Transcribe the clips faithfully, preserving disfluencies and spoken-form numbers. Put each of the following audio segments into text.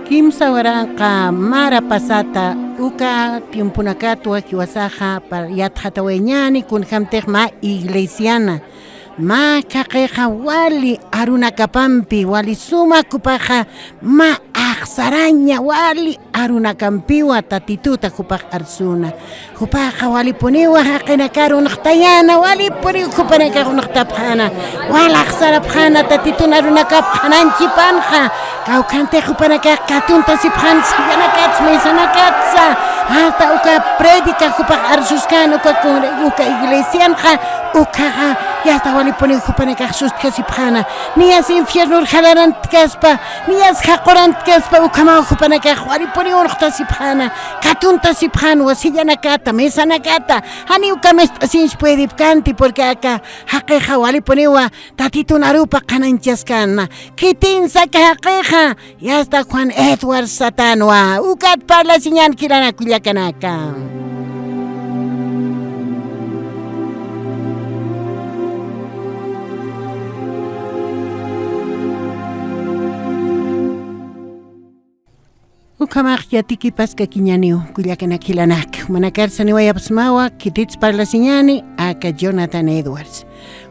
Kimsa waranqa mara pasata uka tiemponakatwa jiwasaxa par-, yatxatawayañäni kunjämtix mä iglesiana. Mä khaqixa wali arunakapampi, wali suma jupaxa mä axsaraña wali arunakampiwa Tatituta jupax arsuna. Jupaxa walipuniwa jaqinakar unxtayäna, walipuniw jupanakax unxtapxäna. Wal axsarapxäna Tatitun arunakap qhananchipanxa. Kawkhantix jupanakax katuntasipxän sillanakatsa, mesanakatsa. Hasta uka prédica jupax arsuskän uka congre-, uka iglesianxa, ukhaxa yasta walipuniw jupanakax sustjasipxäna. Niyas infiernor jalarantkaspa, niyas jaqurantkaspa, ukhamaw jupanakax walipuniw unxtasipxäna. Katuntasipxänwa sillanakata, mesanakata, janiw kamist'asinch puedipkänti, porque aka jaqixa walipuniwa Tatitun arupa qhananchaskäna. Khitinsa aka jaqixa, yasta Juan Edwards satänwa, ukat parlasiñän jilanaka kullakanaka. Ukhamax yatikipaskakiñäniw, kullakanak jilanak. Jumanakar saniwayapxsmawa, khitits parlasiñäni, aka Jonathan Edwards.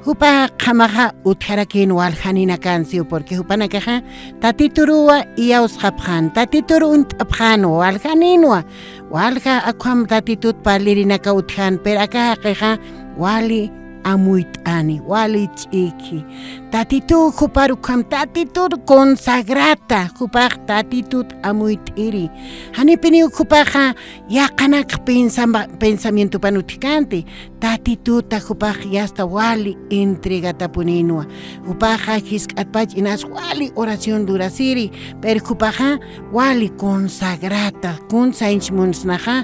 Jupax ukhamaxa utjarakïn waljaninakansiw, porque jupanakaxa Tatituruwa iyawsxapxän, Tatituru uñt'apxän, waljaninwa. Walja ukham Tatitut parlirinaka utjän, pero aka jaqixa wali amuyt'ani, wali ch'ikhi. Tatitu jupar ukham Tatitur consagrata, jupax Tatitut amuyt'iri. Janipiniw jupaxa yaqanak pensama-, pensamientopan utjkänti, Tatituta jupax yasta wali entregatapuninwa. Jupaxa jisk'atpach inas wali oración lurasiri, pero jupaxa wali consagrata, kunsañch munsnaxa,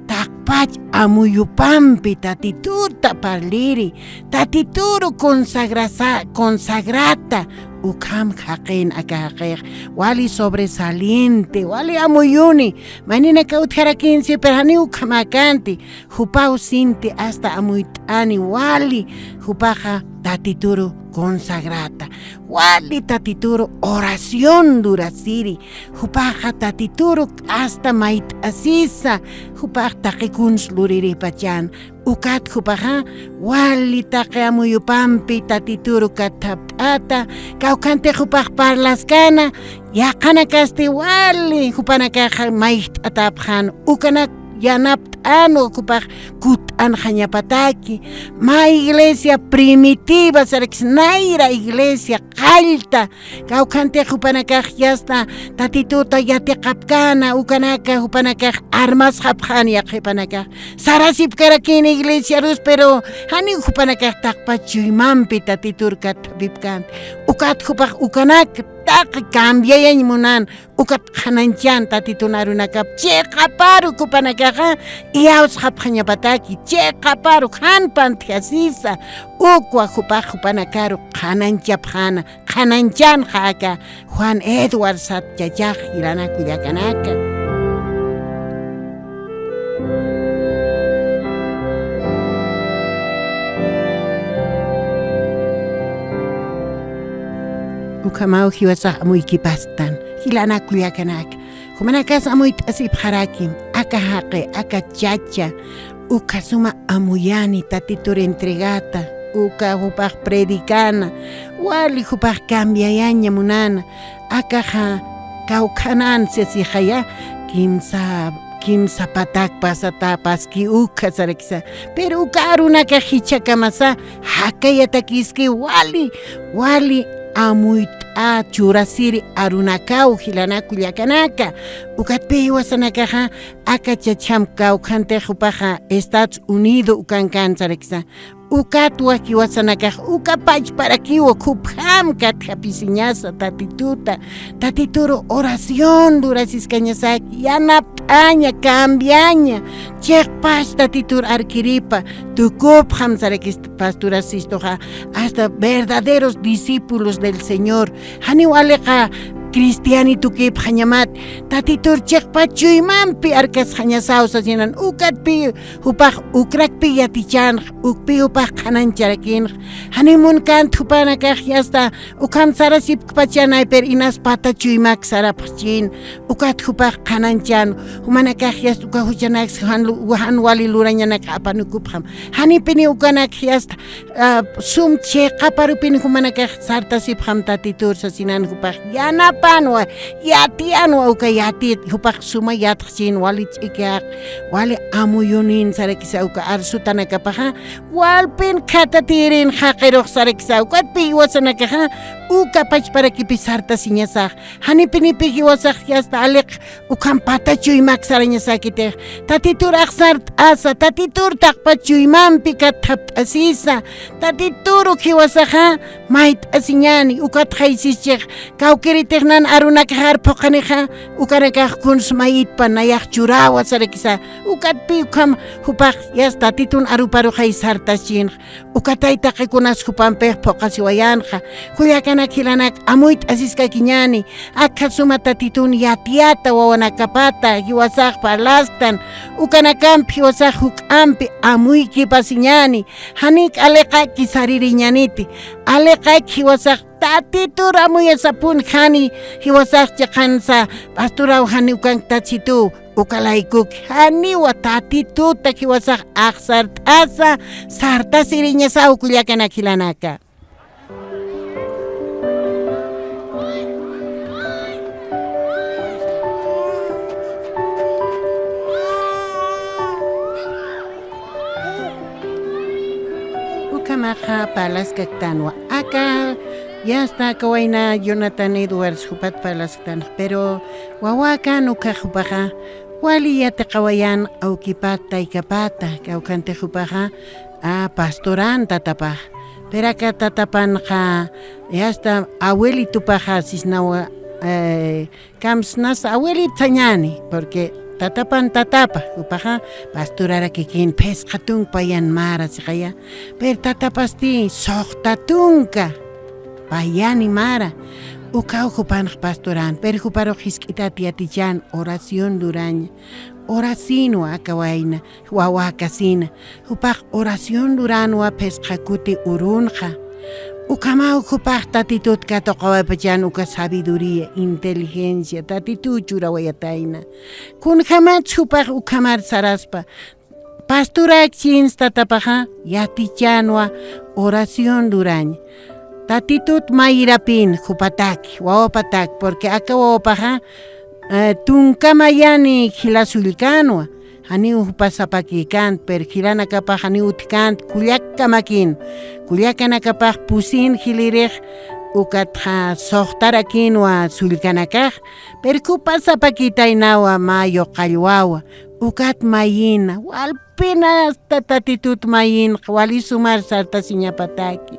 taqpach amuyupampi Tatituta parliri, Tatituru consagrasa-, consagrata, ukham jaqin aka jaqix, wali sobresaliente, wali amuyuni, mayninaka utjarakïnsi, pero janiw ukhamäkänti, jupaw sinti hasta amuyt'ani wali, jupaxa Tatituru consagrata, wali Tatituru oración lurasiri, jupaxa Tatituru hasta mayt'asisa, jupax taqi kuns luriripachan. Ukat jupaxa wali taqi amuyupampi Tatituru kathapt'ata, kawkhantix jupax parlaskäna, yaqhanakasti wali jupanakax mayjt'atapxän, ukanak yanapt'änwa jupax kutt'anxañapataki. Mä iglesia primitiva, sarakis nayra iglesia qallta, kawkhantix jupanakax yasta Tatituta yatiqapkäna, ukanaka jupanakax armasxapxän yaqhipanakax. Sarasipkarakïn iglesiarus, pero janiw jupanakax taqpach chuymampi Tatitur kathapipkänti. Ukat jupax ukanak taqi cambiayañ munan, ukat qhanañchän Tatitun arunakap chiqaparu jupanakaxa iyawsxapxañapataki, chiqaparu jan pantjasisa, ukwa jupax jupanakaru qhanañchapxäna, qhanañchänxa aka Juan Edwards sat chachax jilanaka kullakanaka. Ukhamaw jiwasax amuykipastan, jilanaka kullakanaka. Jumanakas amuyt'asipxarakim, aka jaqi, aka chacha, uka suma amuyani Tatitur entregata, uka jupax predicana, wali jupax cambiayaña munana, akaxa kawkhanansi sixaya, kimsa, kimsa patak pasata paski ukha sarakisa. Pero uka arunakax jichhakamasa, jakayatakiski wali, wali amuyt'a churasiri arunakaw jilanaka kullakanaka. Ukatpï jiwasanakaxa, aka chacham kawkhantix jupaxa Estados Unido ukankan sarakisa. Ukatwa jiwasanakax uka pachparakiwa, jupjam katjapisiñasa Tatituta. Tatituru oración lurasiskañasaki, yanapt'aña, cambiaña. Chiqpach Tatitur arkiripa, tukupxam sarakista, pasturasistuxa, hasta verdaderos discípulos del Señor. Janiw aliqa cristianitukipxañamat, Tatitur chiqpa chuymampi arkasxañasaw sasinan, ukatpi jupax ukrakpi yatichänx, ukpi jupax qhanañcharakinx. Janiw munkant jupanakax yasta, ukham sarasipkpachanay, pero inas pata chuymak sarapxchin, ukat jupax qhanañchan, jumanakax yasta uka juchanaks jan lu-, jan wali lurañanak apanukupxam. Janipini ukanak yasta, ah, sum chiqaparupin jumanakax sartasipxam Tatitur sasinan jupax yanapanwa, yatiyanwa uka yati, jupax suma yatxchin wali ch'ikaq, wali amuyunin sarakisa uka arsutanakapaxa, walpin khatatirin jaqirux sarakisa, ukatpi jiwasanakaxa, uka pachparakipis sartasiñasax, janipinipi jiwasax yasta aliq, ukham pata chuymak sarañasakitix, Tatitur axsart'asa, Tatitur taqpa chuymampi kathapt'asisa, Tatitur uk jiwasaxa mayt'asiñani, ukat jaysischix, kawkiritix nan arunakaxar phuqanixa, ukanakax kuns mayitpa nayax churawa sarakisa, ukatpi ukham jupax yasta Tatitun aruparuxay sartaschinxa. Ukatay taqikunas jupampix phuqasiwayanxa. Kullakanak jilanak, amuyt'asiskakiñani, akha suma Tatitun yatiyata wawanakapata jiwasax parlasktan, ukanakamp jiwasax juk'ampi amuykipasiñani, janik aliqaki saririñaniti, aliqaki jiwasax Tatitur amuyasapun jani, jiwasax chiqansa, pasturaw jani ukank Tatitu, ukalaykuki, janiwa Tatituta jiwasax axsart'asa, sartasiriñasaw kullakanak jilanaka. Ukhamaxa parlaskaktanwa. Aka, yasta aka wayna Jonathan Edwards jupat parlasktan, pero wawakan ukhax jupaxa wali yatiqawayan awkipata, taykapata, kawkhanti jupaxa, a, pastoran tatapax. Pero aka tatapanxa, yasta abuelitupaxa sisnawa, eh, kamsnas abuelita sañani, porque tatapan tatapa, jupaxa pastorarakikin phisqa tunka payan mara siqaya, pero tatapasti suxta tunka payani mara, ukaw jupanx pastoran, pero juparux jisk'itat yatichan oración luraña, orasinwa aka wayna, wawakasina, jupax oración luranwa phisqa kuti urunxa. Ukhamaw jupax Tatitut katuqawaypachan uka sabiduría, inteligencia, Tatituw churawayatayna. Kunjamatsa jupax ukhamar saraspa, pastorakchins tatapaxa yatichanwa oración luraña. Tatitut mayirapin jupataki, wawapataki, porque aka wawapaxa, eh, tunka mayani jila sullkänwa, janiw jupa sapakïkänti, pero jilanakapax janiw utjkänti, kullak kamakin, kullakanakapax pusin jilirix, ukatxa suxtarakinwa sullkanakax, pero jupa sapakïtaynawa mä yuqall wawa, ukat mayïna, walpin hasta Tatitut mayïnxa, wali sumar sartasiñapataki.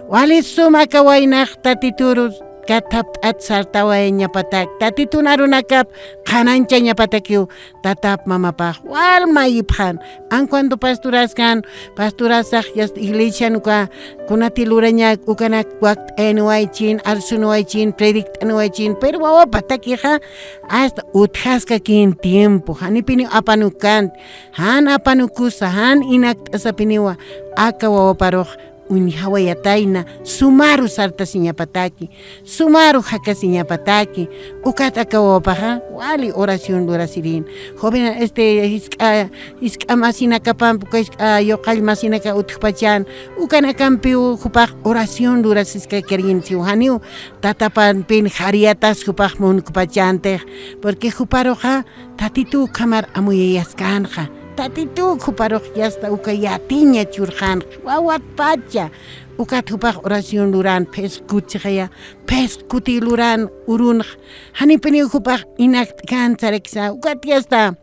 Wali suma aka waynax Tatitur kathapt'at sartawayañapataki. Tatitun arunakap qhanañchañapatakiw tatap mamapax. Wal mayipxan. An cuando pastoraskan, pastorasax yasta iglesian uka kunati lurañak ukanak wakt'aniwaychin, arsunuwaychin, predikt'aniwaychin, pero wawapatakixa hasta utjaskakin tiempo, janipiniw apanukkänti, jan apanukusa, jan inakt'asapiniwa aka wawaparux uñjawayatayna, sumaru sartasiñapataki, sumaru jakasiñapataki, ukat aka wawapaxa wali oración lurasirin. Joven, este, jisk'a, jisk'a masinakapamp, uka jisk'a yuqall masinaka utjpachan, ukanakampiw jupax oración lurasiskakirinsiw, janiw tatapanpin jariyatas jupax munkpachantix, porque juparuxa Tatituw ukhamar amuyayaskänxa, Tatituw juparux yasta uka yatiña churxänxa, wawatpacha, ukat jupax oración luran phisqa kutsixaya, phisqa kuti luran urunxa, janipiniw jupax inakt'kän saraksa, ukat yasta,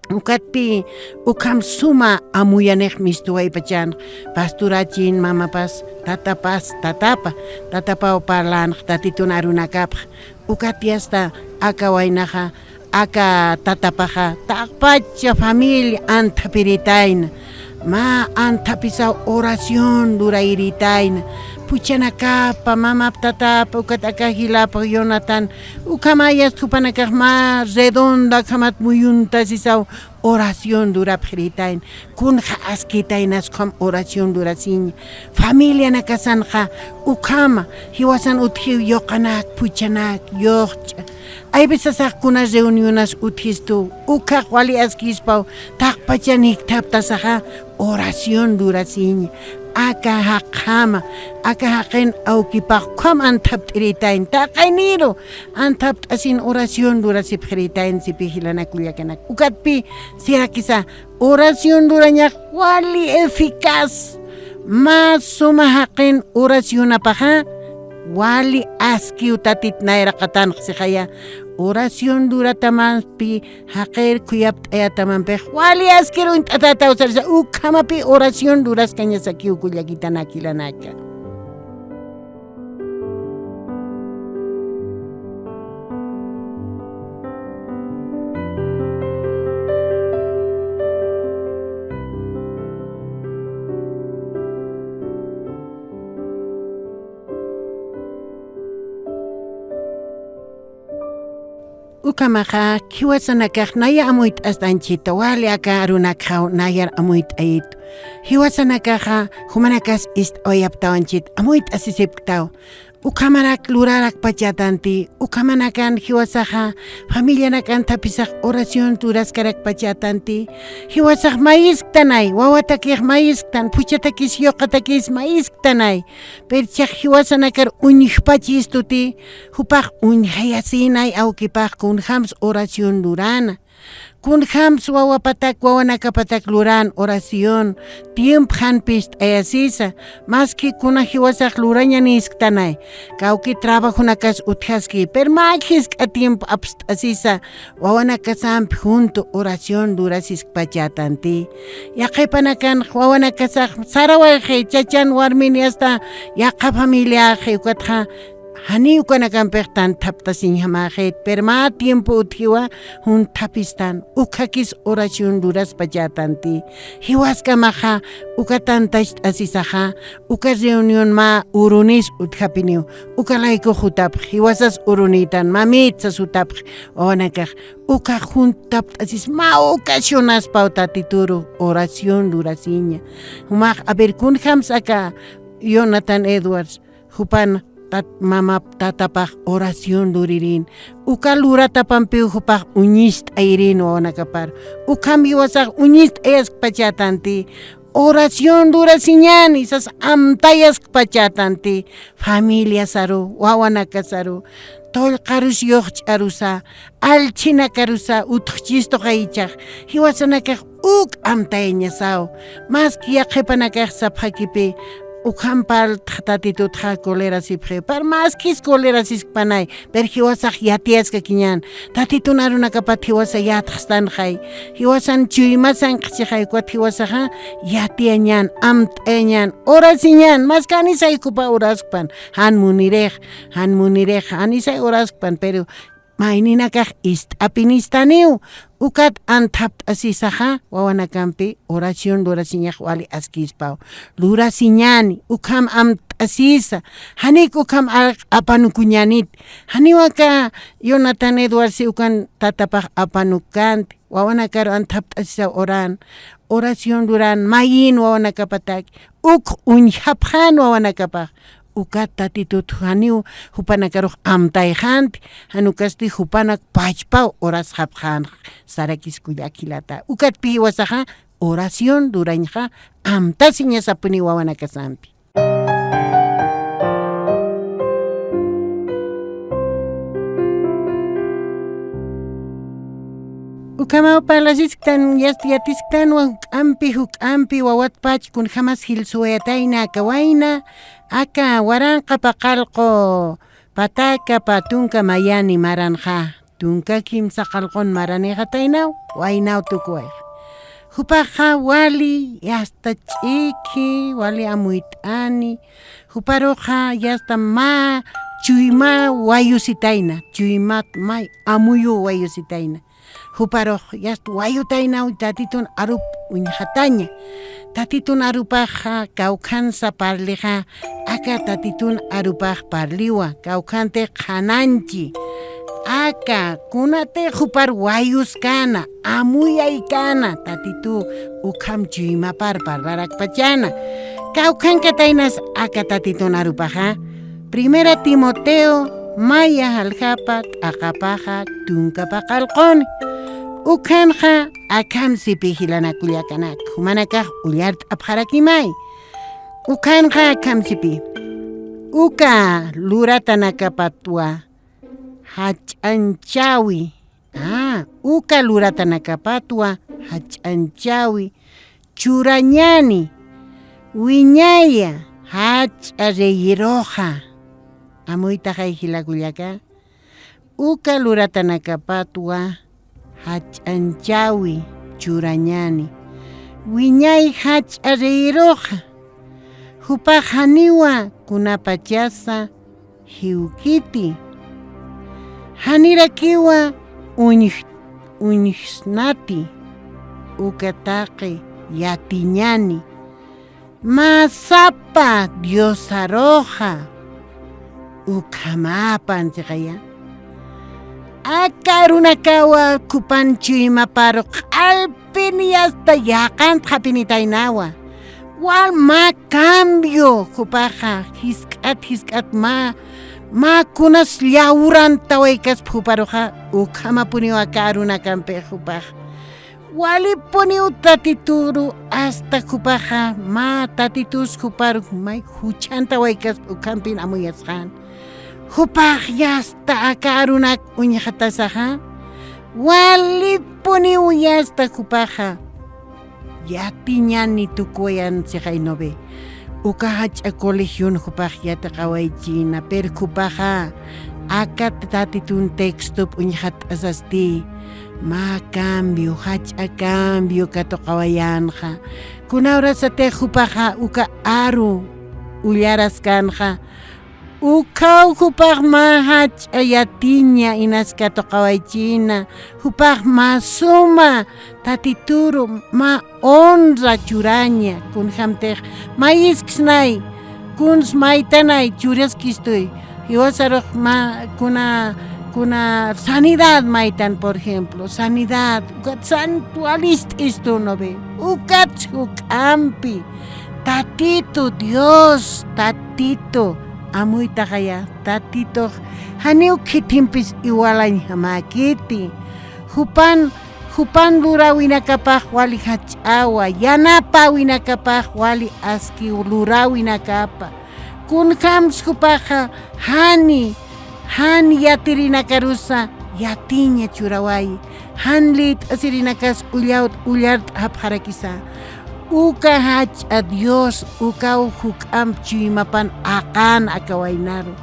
ukatpi ukham suma amuyanix mistuwaypachan, pastorachin mamapas, tatapas, tatapa, tatapaw parlanxa Tatitun arunakapxa, ukat yasta aka waynaxa, aka tatapaxa, taqpacha familia anthapiritayna, mä anthapisa oración lurayiritayna. Phuchhanakapa, mamap tatapa, ukat aka jilapa Jonathan, ukhamayas jupanakax mä redonda akhamat muyuntasisa oración lurapxiritayna. Kunxa askitaynas ukham oración lurasiña. Familianakasanxa ukhama jiwasan utjiw yuqanak, phuchhanak, yuqch'a. Ay veces sasax kuna reunionas utjistu, ukhax wali askispaw, taqpacha nikthaptasaxa oración lurasiña. Aka jaqjama, aka jaqin awkipax ukham anthapt'iritayna, taqiniru anthapt'asin oración lurasipxiritayna, sipi jilanak kullakanak. Ukatpi sirakisa oración lurañax wali eficaz. Mä suma jaqin oracionapaxa wali askiw Tatit nayraqatanx sixaya. Oración luratamanpi jaqir khuyapt'ayatamampix wali askir uñt'atätaw sarisa, ukhamapi oración luraskañasakiw kullakitanak jilanaka. Ukhamaxa, jiwasanakax naya amuyt'astanchita, wali aka arunakxaw nayar amuyt'ayitu. Jiwasanakaxa, jumanakas ist'awayaptawanchit, amuyt'asisipktaw. Ukhamarak lurarakpachätanti, ukhamanakan jiwasaxa, familianakan thapisax oración luraskarakpachätanti. Jiwasax mayisktanay, wawatakix mayisktan, phuchhatakis yuqatakis mayisktanay. Pero jichhax jiwasanakar uñjpachistuti, jupax uñjayasinay awkipax kunjams oración lurana. Kunjams wawapatak, wawanakapatak luran oración, tiempo jan pist'ayasisa, maski kuna jiwasax lurañanisktanay, kawki trabajonakas utjaski, pero mä jisk'a tiempo apst'asisa, wawanakasampi junto oración lurasiskpachätanti. Yaqhipanakan wawanakasax sarawayxi, chachan warmini asta yaqha familiaxi, ukatxa janiw ukanakampix tanthaptasiñjamäxit, pero mä tiempo utjiwa junthapistan, ukkhakis oración luraspachätanti. Jiwaskamaxa uka tantacht'asisaxa, uka reunión mä urunis utjapiniw, uka laykux jutapxi, jiwasas urunïtan, mamït sas jutapxi, wawanakax, uka juntapt'asis mä ocasionaspaw Tatituru oración lurasiña. Jumax, a ver, kunjams aka Jonathan Edwards, jupan tat-, mamap tatapax oración luririn. Uka luratapampiw jupax uñist'ayirin wawanakapar. Ukham jiwasax uñist'ayaskpachätanti. Oración lurasiñäni sas amtayaskpachätanti. Familiasaru, wawanakasaru, tullqarus yuqch'arusa, allchhinakarusa utjchistuxa jichhax, jiwasanakax uk amtayañasaw. Maski yaqhipanakax sapxakipi, ukham parltxa Tatitutxa colerasipxi, pero maskis colerasiskpanay, pero jiwasax yatiyaskakiñän. Tatitun arunakapat jiwasa yatxstanxay. Jiwasan chuymasan qhchixay, ukat jiwasaxa yatiyañän, amt'ayañän, orasiñän, maski janisay jupa oraskpan, jan munirix, jan munirix, janisay oraskpan, pero mayninakax ist'apinistaniw, ukat anthapt'asisaxa, wawanakampi oración lurasiñax wali askispaw. Lurasiñäni, ukham amt'asisa, janik ukham a-, apanukuñänit, janiw aka Jonathan Edwards ukan tatapax apanukanti, wawanakaru anthapt'asisaw oran, oración luran, mayin wawanakapatak, uk uñjapxän wawanakapax, ukat Tatitut janiw jupanakarux amtayxänti, jan ukasti jupanak pachpaw orasxapxän, sarakis kullak jilata. Ukatpi jiwasaxa oración lurañxa amtasiñasapuni wawanakasampi. Ukhamaw parlasisktan, yast-, yatisktanwa juk'ampi, juk'ampi wawatpach kunjamas jilsuwayatayna aka wayna, aka waranqa paqallqu patakapa tunka mayani maranxa. Tunka kimsa qallqun maranixataynaw, waynaw tukuwayxa. Jupaxa wali yasta ch'iki, wali amuyt'ani, juparuxa yasta mä chuyma wayusitayna, chuymat may amuyu wayusitayna. Juparux yast wayutaynaw Tatitun arup uñjataña. Tatitun arupaxa kawkhansa parlixa, aka Tatitun arupax parliwa, kawkhanti qhananchi. Aka kunati jupar wayuskana, amuyaykäna, Tatitu ukham chuymapar parlarakpachäna. Kawkhankataynas aka Tatitun arupaxa. Primera Timoteo, maya jaljapa t'aqapaxa tunka paqallquni. Ukhanxa akham sipi jilanakullakanak, jumanakax ullart'apxarakimay. Ukhanxa akham sipi. Uka luratanakapatwa jach'añchäwi. Ah, uka luratanakapatwa jach'añchäwi churañäni, wiñaya jach'a reyiruxa. Amuytaxay jilakullaka. Uka luratanakapatwa jach'añchäwi churañäni, wiñay jach'a reyiruxa. Jupax janiwa kunapachasa jiwkiti. Janirakiwa uñj-, uñjsnati, uka taqi yatiñäni. Mä sapa Diosaruxa ukhamäpan siqaya. Aka arunakawa jupan chuymaparu q'alpini asta yaqantxapinitaynawa. Wal mä cambio jupaxa, jisk'at, jisk'at mä, mä kunas llawrantawaykaspx juparuxa, ukhamapuniw aka arunakampi jupax. Walipuniw Tatituru asta jupaxa, mä Tatitus jupar may juchantawaykaspx ukhampin amuyasxan. Jupax yasta aka arunak uñjatasaxa, walipuniw yasta jupaxa. Yatiñäni tukuwayan siqay nuve. Uka jach'a colegion jupax yatiqawaychina, pero jupaxa aka Tatitun textop uñjat'asasti, mä cambio, jach'a cambio katuqawayänxa. Kuna urasatix jupaxa uka aru ullaraskänxa, ukhaw jupax mä jach'a yatiña inas katuqawaychina, jupax mä suma Tatituru mä honra churaña, kunjamtix mayisksnay, kuns maytanay churaskistuy, jiwasarux mä kuna, kuna sanidad maytan, por ejemplo, sanidad, ukat santualist'istu nuve, ukat juk'ampi, Tatitu Dios, Tatitu, amuytaxaya, Tatitux janiw khithimpis iwalañjamäkiti. Jupan, jupan luräwinakapax wali jach'awa, yanapäwinakapax wali aski luräwinakapa. Kunjams jupaxa jani, jan yatirinakarusa yatiña churawayi, jan lït'asirinakas ullaw, ullart'apxarakisa. Uka jach'a Dios, ukaw juk'amp chuymapan aqän aka waynaru.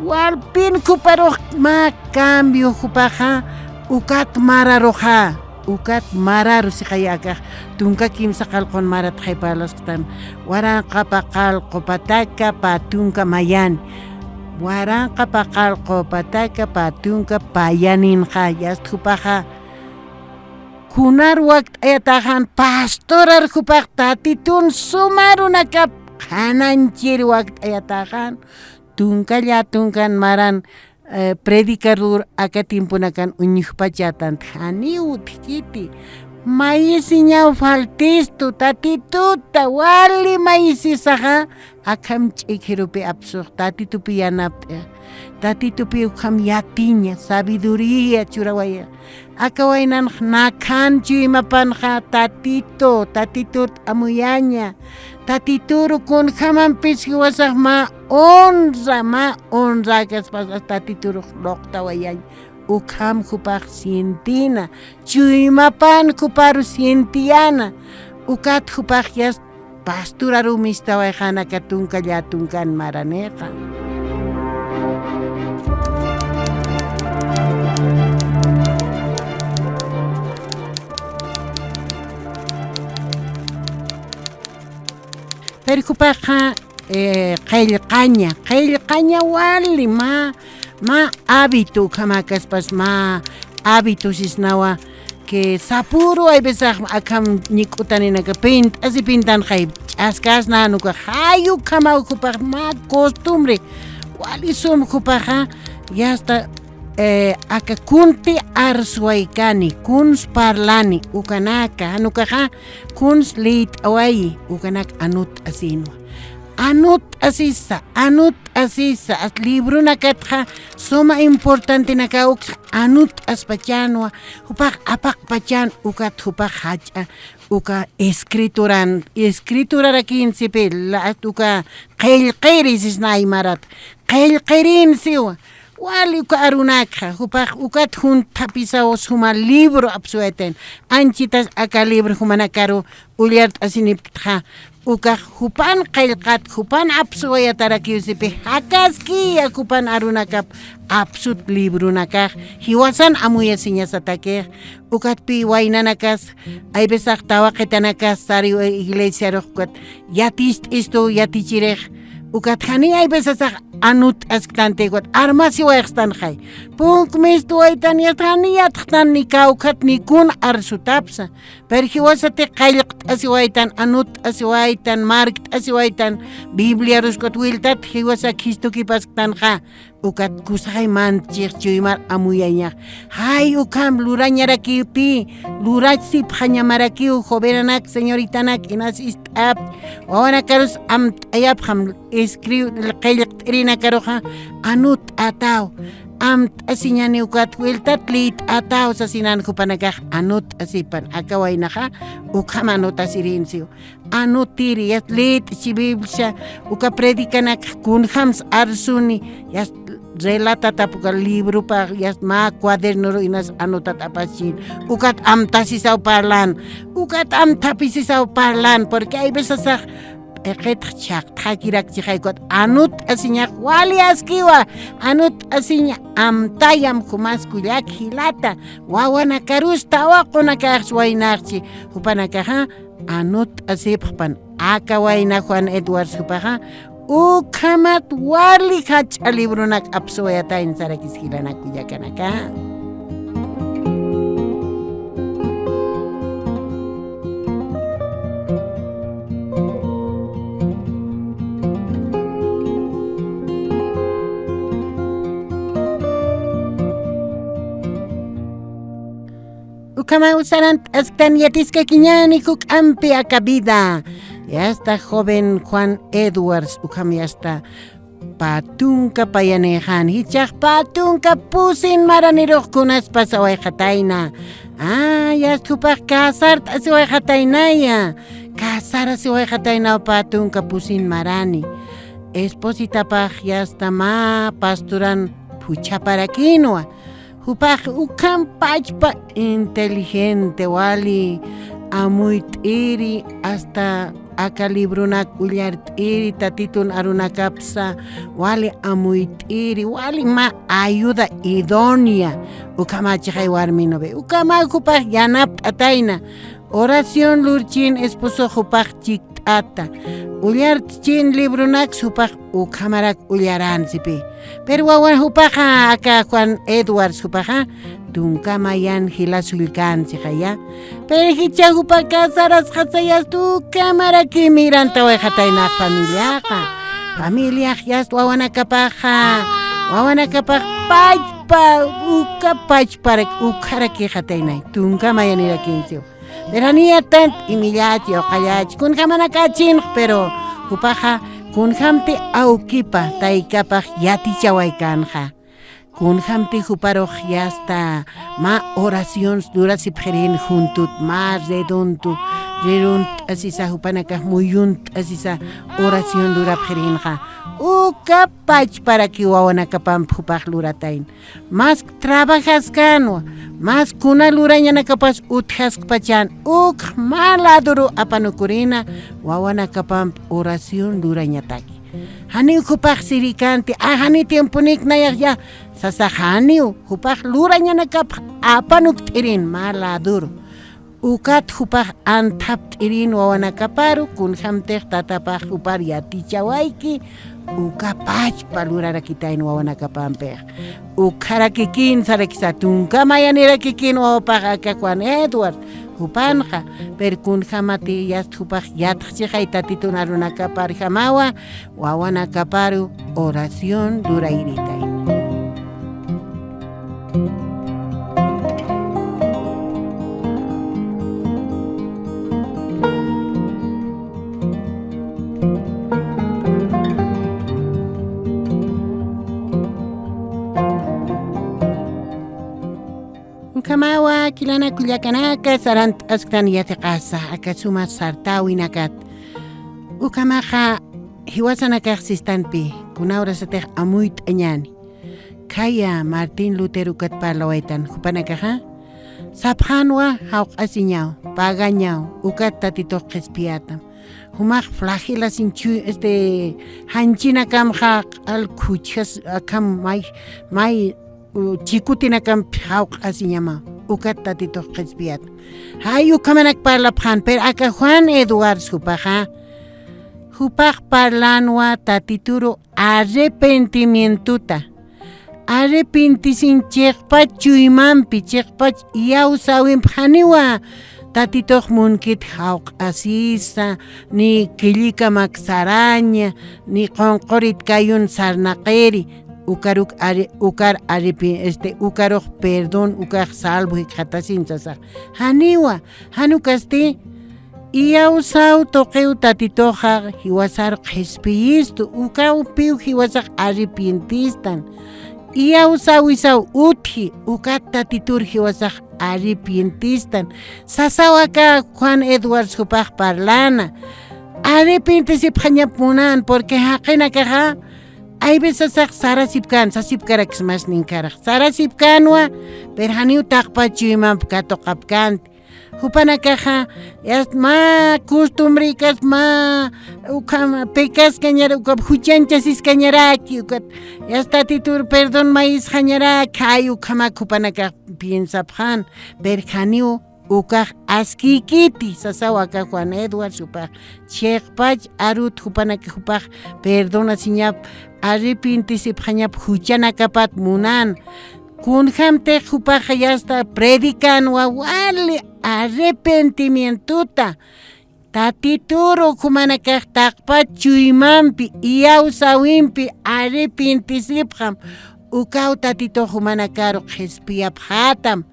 Walpin juparux mä cambio jupaxa, ukat mararuxa. Ukat mararu siqay akax tunka kimsa qallqun marat jaypalasktan, waranqa paqallqu pataka pä tunka mayani. Waranqa paqallqu pataka pä tunka payaninxa, yast jupaxa kunar wakt'ayatäxan, pastorar jupax Tatitun suma arunakap qhanañchir wakt'ayatäxan, tunka llätunkan maran eh, predicador aka tiemponakan uñjpachätanti, janiw utjkiti. Mayisiñaw faltistu, Tatituta wali mayisisaxa, akham ch'ikhirupi apsux, Tatitupi yanapt'i. Tatitupi ukham yatiña, sabiduría churawaya. Aka waynanx nakhän chuymapanxa Tatitu, Tatitut amuyaña. Tatituru kunjamampis jiwasax mä honra, mä honrakaspas Tatiturux luqtawayañ. Ukham jupax sientina, chuymapan juparu sientiyäna. Ukat jupax yast pasturaru mistawayxän aka tunka llätunkan maranixa. Pero jupaxa, eh, qillqaña, qillqaña wali, mä, mä hábito ukhamäkaspas mä hábito sisnawa, que sapüru hay veces akham ñik'utaninaka pint'asi pintanxay, ch'askasna jan ukax, jay ukhamaw jupax mä costumbre, wali sum jupaxa, ya está, eh, aka kunti arsuwaykani, kuns parlani, ukanaka, jan ukaxa, kuns liyt'awayi, ukanak anutt'asinwa. Anutt'asisa, anutt'asisa, as libronakatxa suma importantenaka uksa anutt'aspachänwa, jupax apaqpachän ukat jupax jach'a, uka escrituran, escriturarakïnsipi, la, uka qillqiri sisna aymarat, qillqirïnsiwa, wali uka arunakxa, jupax ukat junthapisaw suma libro apsuwaytan, anchitas aka libro jumanakaru ullart'asinipktxa, ukax jupan qillqat, jupan apsuwayatarakiw sipi, jakaskiya jupan arunakap apsut libronakax, jiwasan amuyasiñasatakix, ukatpï waynanakas, hay veces tawaqitanakas sari iglesiarux ukat yaticht'istu yatichirix, ukat jani hay veces anutt'asktanti ukat armasiwayxstanxay. Punk mistuwaytan yasta jani yatxtan ni kawkhat ni kun arsutapsa. Pero jiwasati qillqt'asiwaytan, anutt'asiwaytan, markt'asiwaytan, Bibliarus ukat wiltat jiwasa Cristokipasktanxa. Ukat kusaxay manchix chuymar amuyañax. Jay ukham lurañarakiwpï, lurachsipxañamarakiw, jovenanak, señoritanak, inas ist'ap, wawanakarus amt'ayapxam, escri-, qillqt'irinakaruxa, anutt'ataw, amt'asiñani ukat wiltat liyt'ataw sasinan jupanakax anutt'asipan, aka waynaxa, ukham anutasirïnsiw. Anutiri, yast lït'chi Biblia, uka predicanakx kunjams arsuni, yast relatatap uka libropa, yast mä cuadernoru inas anotatapachin, ukat amtasisaw parlan, ukat amthapisisaw parlan, porque hay veces asax p'iqitx chhaqtxakirakchixay ukat anutt'asiñax wali askiwa, anutt'asiña amtayam jumas kullak jilata, wawanakarus tawaqunakax waynaxchi, jupanakaxa, anutt'asipxpan, aka wayna Juan Edwards jupaxa, ukhamat wali jach'a libronak apsuwayatayna sarakis jilanak kullakanaka. Ukhamaw sarant'asktan yatiskakiñäni juk'ampi aka vida. Yasta joven Juan Edwards, ukham yasta pä tunka payanïxan, jichhax pä tunka pusin maranirux kunas pasawayxatayna. Ah, yast jupax casart'asiwayxataynaya. Casarasiwayxataynaw pä tunka pusin marani. Espositapax yasta mä pastoran phuchhaparakïnwa. Jupax ukham pachpa inteligente wali, amuyt'iri, hasta aka libronak ullart'iri, Tatitun arunakapsa wali amuyt'iri, wali mä ayuda idónea, ukhamächixay warminubi, ukhama jupax yanapt'atayna, oración lurchin esposo jupax chikt'ata, ullart'chin libronaks jupax ukhamarak ullaransipi. Pero wawan jupaxa, aka Juan Edwards jupaxa, tunka mayan jila sullkansi jaya. Pero jichha jupa casarasxasa yast ukhamaraki mirantawayxatayna familiaxa. Familiax yast wawanakapaxa, wawanakapax pachpa, uka pachparak ukharakixataynay. Tunka mayanirakinsiw. Pero janiyatan imillach, yawqallach, kunjamanakachinx, pero jupaxa kunjamti awkipa, taykapax yatichawaykanxa. Kunjamti juparux yasta mä oración lurasipxirin juntut, mä redonto, redont'asisa jupanakax muyunt'asisa oración lurapxirinxa. Uka pachparaki wawanakapamp jupax luratayn. Mas trabajaskanwa, mas kuna lurañanakapas utjaskpachan, ukx mä laduru apanukurina wawanakapamp oración lurañataki. Janiw jupax sirikanti, a, jani tiemponik nayax ya, sasa janiw, jupax lurañanakapx apanukt'irin mä laduru. Ukat jupax anthapt'irin wawanakaparu, kunjamtix tatapax jupar yatichawayki, uka pachpa lurarakitayn wawanakapampix. Ukxarakikin sarakisa, tunka mayanirakikin wawapax aka Juan Edward, jupanxa, pero kunjamati yast jupax yatxchixay Tatitun arunakaparjamawa, wawanakaparu oración lurayritay. Ukhamawa, khitinaka kullakanaka, sarant'asktan yatiqasa aka suma sartäwinakat. Ukhamaxa jiwasanakax sistanpi, kuna urasatix amuyt'añäni. Khaya Martín Lutero ukat parlawaytan, jupanakaxa sapxänwa jawq'asiñaw, pagañaw, ukat Tatitux qhispiyätam. Jumax flagelasin chu-, este, janchinakamxa q'al khuchjas akham may, may, u, chikutinakamp jawq'asiñamaw, ukat Tatitux qhispiyätam. Jay ukhamanak parlapxän, pero aka Juan Edwards jupaxa, jupax parlänwa Tatituru arrepentimientota. Arrepentisiñ chiqpach chuymampi, chiqpach iyawsäwimpi, janiwa Tatitux munkit jawq'asisa, ni killikamak saraña, ni qunqurit kayun sarnaqiri, ukaruk arre-, ukar arrepi-, este, ukarux perdón, ukax salvo jikxatasiñ sasax. Janiwa, jan ukasti, iyawsäw tuqiw Tatituxa jiwasar qhispiyistu, ukawpiw jiwasax arrepientistan. Iyawsäwisaw utji, ukat Tatitur jiwasax arrepientistan. Sasaw aka Juan Edwards jupax parläna. Arrepientisipxañap munan, porque jaqinakaxa, hay veces sasax sarasipkän, sasipkarakis mas ninkarax. Sarasipkänwa, pero janiw taqpach chuymamp katuqapkänti. Jupanakaxa, yast mä costumbrikas, mä ukham pekaskañara, ukham juchanchasiskañaraki, ukat, yast Tatitur perdón mayisxañaraki, jay ukhamak jupanakax piensapxän, pero janiw ukax askiykiti, sasaw aka Juan Edwards jupax, chiqpach arut jupanaka jupax perdonasiñap, arrepientisipxañap juchanakapat munan. Kunjamtix jupaxa yasta predicänwa wali arrepentimientota. Tatituru jumanakax taqpach chuymampi, iyawsäwimpi arrepientisipxam, ukaw Tatitux jumanakaru qhispiyapxätam.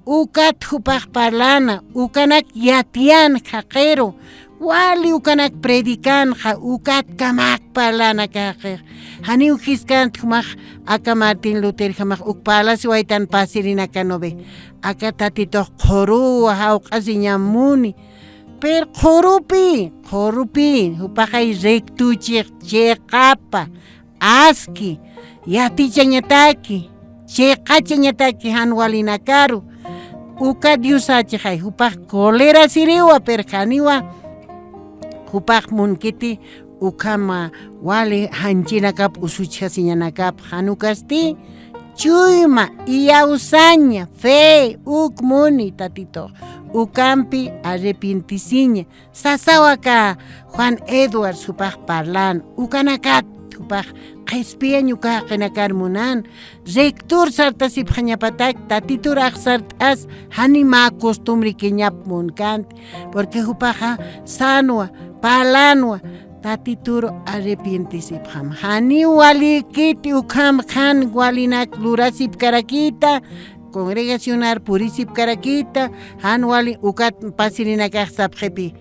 Ukat jupax parläna, ukanak yatiyän jaqiru, wali ukanak predicänxa, ukatkamak parläna kaqix. Janiw jiskänti jumax aka Martín Lutherjamax uk parlasiwaytan pasirinakanwi. Aka Tatitux qhuruwa jawq'asiñam muni. Pero qhurupi, qhurupi, jupaxay rectuchix, chiqapa, aski, yatichañataki, chiqachañataki jan walinakaru, uka Diosachixay, jupax colerasiriwa, pero janiwa, jupax munkiti, ukhama wali janchinakap usuchjasiñanakap, jan ukasti, chuyma, iyawsaña, fe, uk muni Tatitux, ukampi arrepientisiña, sasaw aka Juan Edwards jupax parlan, ukanakat jupax qhispiyañ uka jaqinakar munan, rector sartasipxañapatak, Tatitur axsart'as, jani mä costumbrikiñap munkanti, porque jupaxa sanwa, parlanwa, Tatitur arrepientisipxam. Jani walikiti ukham jan walinak lurasipkarakita, congregacionar purisipkarakita, jan wali ukat pasirinakax sapxipi.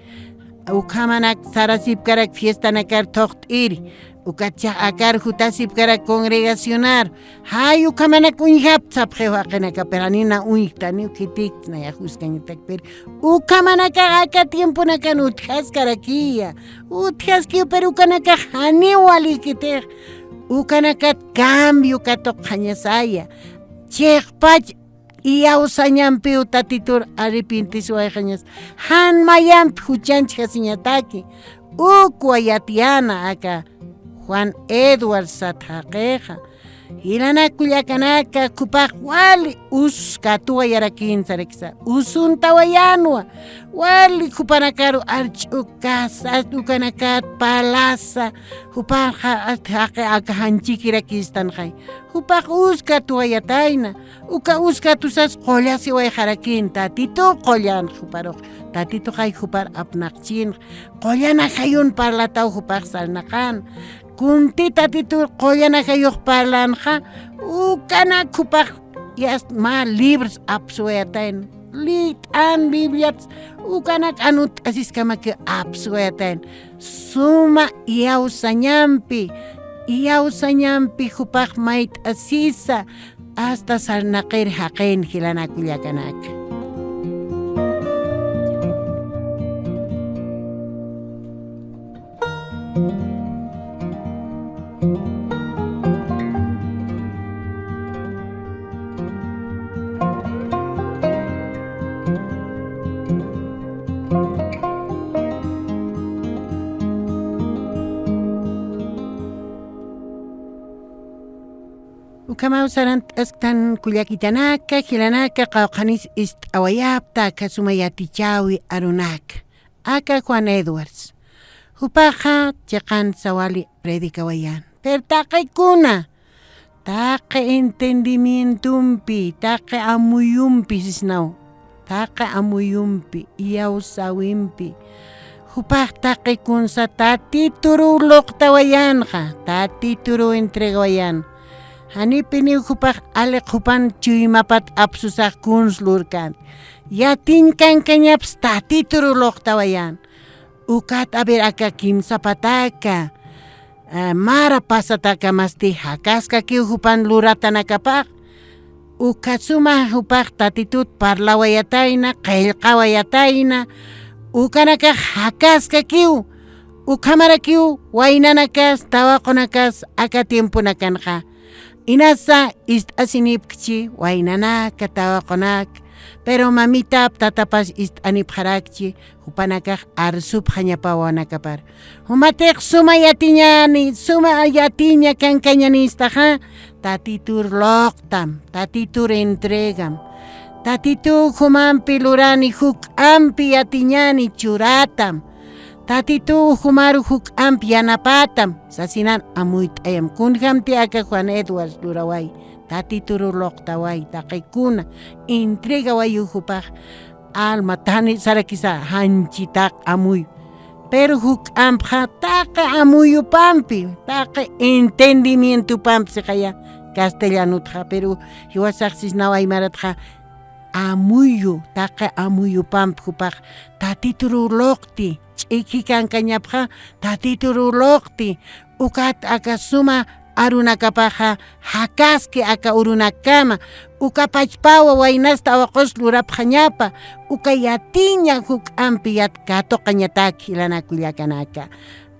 Ukhamanak sarasipkarak fiestanakar thuqt'iri. Ukatchax akar jutasipkarak congregacionar. Jay ukhamanak uñjapta sapxiw jaqinaka, pero janina uñjtaniw khitikta nayax juskañatak, pero ukhamanakax aka tiemponakan utjaskarakiya. Utjaskiw, pero ukanakax janiw walikitix. Ukanakat cambio katuqxañasaya. Chiqpach iyawsañampiw Tatitur arrepientisiwayxañas. Jan mayamp juchanchjasiñataki. Ukwa yatiyäna aka Juan Edwards sat jaqixa. Jilanak kullakanaka, jupax wali us katuwayarakïn sarakisa, usuntawayänwa, wali jupanakaru arch'ukas, ast ukanakat parlasa, jupanxa ast jaqi aka janchikirakïstanxay. Jupax us katuwayatayna, uka us katusas qullasiwayxarakïn, Tatitu qullan juparux, Tatituxay jupar apnaqchïnx, qullan ajayun parlataw jupax sarnaqan. Kunti Tatitur qullan ajayux parlanxa, ukanak jupax yast mä libros apsuwayatayna. Liyt'an Bibliats ukanak anutt'asiskamakiw apsuwayatayna. Suma iyawsañampi, iyawsañampi jupax mayt'asisa, asta sarnaqir jaqin jilanak kullakanaka. Ukhamaw sarantasktan kullakitanaka, jilanaka, qawqhanis ist'awayapta aka suma yatichäwi arunaka. Aka Juan Edwards. Jupaxa chiqan sawali predicawayän. Pero taqikuna, taqi entendimientompi, taqi amuyumpi sisnaw. Taqi amuyumpi, iyawsäwimpi. Jupax taqi kunsa Tatituruw luqtawayänxa, Tatituruw entregawayän. Janipiniw jupax aliq jupan chuymapat apsusax kuns lurkän. Yatiñ kankañaps Tatituruw luqtawayän. Ukat a ver aka kimsa pataka, eh, mara pasatakamasti jakaskakiw jupan luratanakapax. Uka suma jupax Tatitut parlawayatayna, qillqawayatayna, ukanakax jakaskakiw, ukhamarakiw waynanakas, tawaqunakas aka tiemponakanxa. Inasa ist'asinipkchi waynanaka, tawaqunaka, pero mamitap tatapas ist'anipxarakchi, jupanakax arsupxañapa wawanakapar. Jumatix suma yatiñäni, suma yatiña kankañanistaxa, Tatitur luqtam, Tatitur entregam. Tatitu jumampi lurani, juk'ampi yatiñäni, churatam. Tatitu jumaru juk'ampi yanapatam, sasinan amuyt'ayam. Kunjamti aka Juan Edwards luraway, Tatituruw luqtaway, taqikuna, entregawayu jupax alma tani sarakisa janchi taqi amuyu. Pero juk'ampxa taqi amuyupampi, taqi entendimientopampi siqaya castellanotxa, pero jiwasax sisnaw aymaratxa amuyu, taqi amuyupampi jupax Tatituruw luqti, ch'iki kankañapxa Tatituruw luqti, ukat aka suma arunakapaxa jakaski aka urunakama, uka pachpawa waynasta awaqus lurapxañapa, uka yatiña juk'ampi yat katuqañatak jilanak kullakanaka.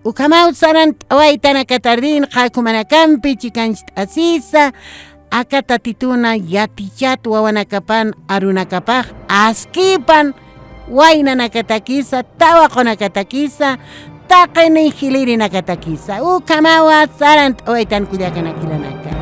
Ukhamaw sarant'awaytan aka tardinxa jumanakampi chikancht'asisa, aka Tatituna yatichat wawanakapan arunakapax askipan waynanakatakisa, tawaqunakatakisa, taqini jilirinakatakisa. Ukhamawa sarant'awaytan kullakanak jilanaka.